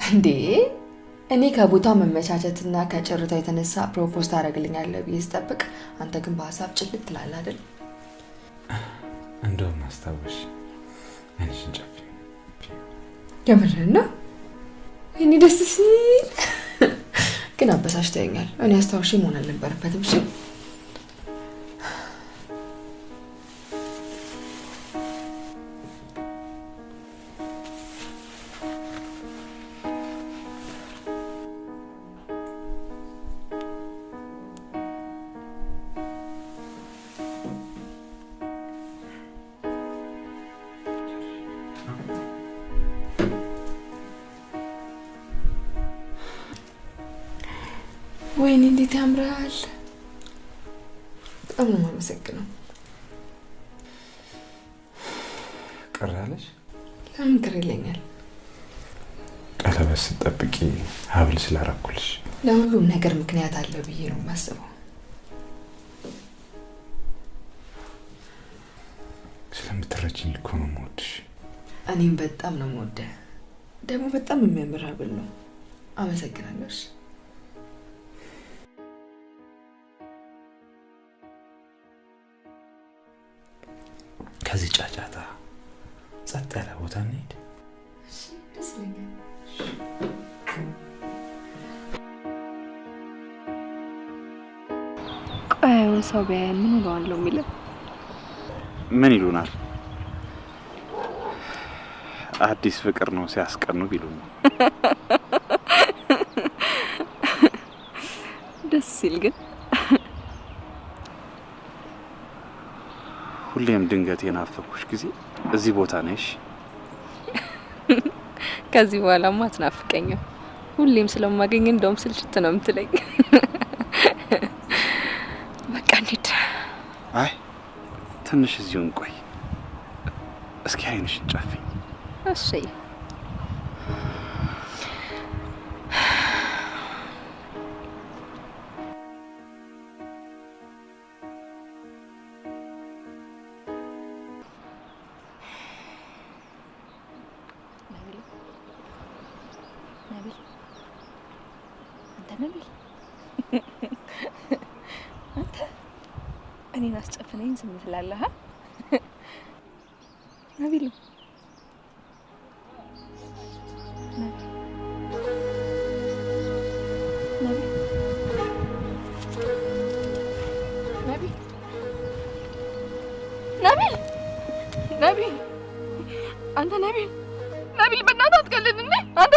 እንዴ እኔ ከቦታው መመቻቸትና ከጭርታ የተነሳ propose ታደርግልኛለህ ብዬ ስጠብቅ አንተ ግን በሀሳብ ጭልጥ ትላለህ አይደል? እንደውም አስታወሽ፣ ዓይንሽን ጨፍኝ። የምርህን ነው? ወይኔ ደስ ሲል። ግን አበሳጭተኸኛል። እኔ አስታውሼ መሆን አልነበረበትም። እሺ ወይኔ እንዴት ያምራል! በጣም ነው የማመሰግነው። ቅር አለሽ? ለምን ቅር ይለኛል? ቀለበት ስትጠብቂ ሀብል ስላረኩልሽ። ለሁሉም ነገር ምክንያት አለ ብዬ ነው የማስበው። ስለምትረጂኝ እኮ ነው የምወድሽ። እኔም በጣም ነው የምወደህ። ደግሞ በጣም የሚያምር ሀብል ነው። አመሰግናለሁ። እሺ ከዚህ ጫጫታ ጸጥ ያለ ቦታ እንሂድ። እሺ፣ ደስ ይለኛል። ቆይ አሁን ሰው ቢያየን ምን እለዋለሁ የሚለው? ምን ይሉናል? አዲስ ፍቅር ነው ሲያስቀኑ ቢሉን ነው። ደስ ሲል ግን ሁሌም ድንገት የናፈኩሽ ጊዜ እዚህ ቦታ ነሽ። ከዚህ በኋላማ አትናፍቀኝም። ሁሌም ስለማገኝ እንደውም ስልችት ነው የምትለኝ። በቃ እንሂድ። አይ ትንሽ እዚሁ እንቆይ እስኪ። ዓይንሽን ጨፍኝ። እሺ። ነቢል፣ ነቢል፣ አንተ ነቢል፣ አንተ እኔን አስጨፍነኝ ዝም ትላለህ? ነቢል፣ ነቢል፣ ነቢል፣ ነቢል፣ ነቢል፣ ነቢል፣ አንተ ነቢል።